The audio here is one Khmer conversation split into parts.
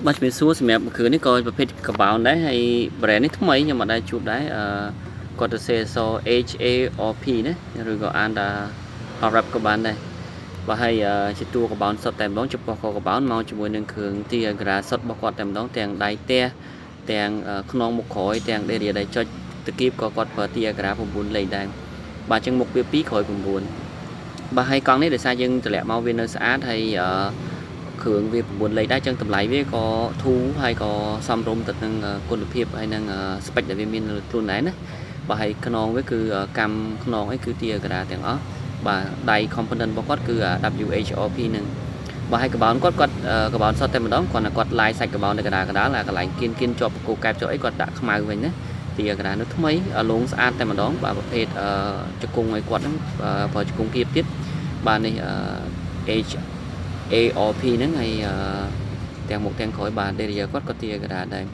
បាទជំរាបសួរសម្រាប់គ្រឿងនេះក៏ប្រភេទកបោនដែរហើយ brand នេះថ្មីខ្ញុំអត់ដែលជួបដែរអឺគាត់ទៅសេអក្សរ H A R P ណាឬក៏អានថា Harap ក៏បានដែរបាទហើយជាតួកបោនសុទ្ធតែម្ដងចំពោះកកបោនមកជាមួយនឹងគ្រឿង Tiagra សុទ្ធរបស់គាត់តែម្ដងទាំងដៃផ្ទះទាំងខ្នងមុខក្រោយទាំងដេរីដៃចុចតគៀបក៏គាត់ប្រើ Tiagra 9លេខដែរបាទអញ្ចឹងមុខវា2ក្រោយ9បាទហើយកង់នេះដោយសារយើងតម្លាក់មកវានៅស្អាតហើយអឺគ្រឿងវា9លេខដែរអញ្ចឹងតម្លៃវាក៏ធូរហើយក៏សមរម្យទៅនឹងគុណភាពហើយនឹង spec ដែលវាមាននៅខ្លួនដែរណាបាទហើយខ្នងវាគឺកម្មខ្នងអីគឺ Tiagra ទាំងអស់បាទដៃ component របស់គាត់គឺ WHRP នឹងបាទហើយកបោនគាត់គាត់កបោនសុទ្ធតែម្ដងគាត់គាត់ឡាយសាច់កបោននៅកណ្ដាលកណ្ដាលអាកន្លែងគៀនគៀនជាប់បកគោកែបជាប់អីគាត់ដាក់ខ្មៅវិញណា Tiagra នៅថ្មីលងស្អាតតែម្ដងបាទប្រភេទជង្គង់ឲ្យគាត់ហ្នឹងប្រើជង្គង់គៀបទៀតបាទនេះ H ARP ហ្នឹងហើយទាំងមុខទាំងក្រោយបាទ Deria គាត់ក៏ Tiagra ដែរ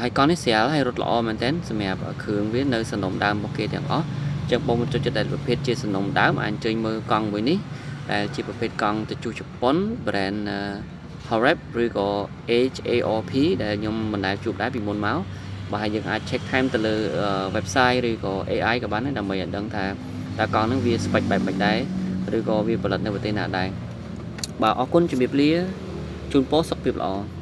ហើយកង់នេះស្រាលហើយរត់ល្អមែនទែនសម្រាប់គ្រឿងវានៅសំណុំដើមរបស់គេទាំងអស់ចឹងបងមិនចូលចិត្តតែប្រភេទជាសំណុំដើមអាចអញ្ជើញមើលកង់មួយនេះដែលជាប្រភេទកង់ទៅជុះជប៉ុន brand Harap ឬក៏ HARP ដែលខ្ញុំមិនដែលជួបដែរពីមុនមកបាទហើយយើងអាច check ថែមទៅលើ website ឬក៏ AI ក៏បានដែរដើម្បីឲ្យដឹងថាតើកង់ហ្នឹងវា spec បែបម៉េចដែរឬក៏វាផលិតនៅប្រទេសណាដែរបាទអរគុណជំរាបលាជូនពរសុខភាពល្អ។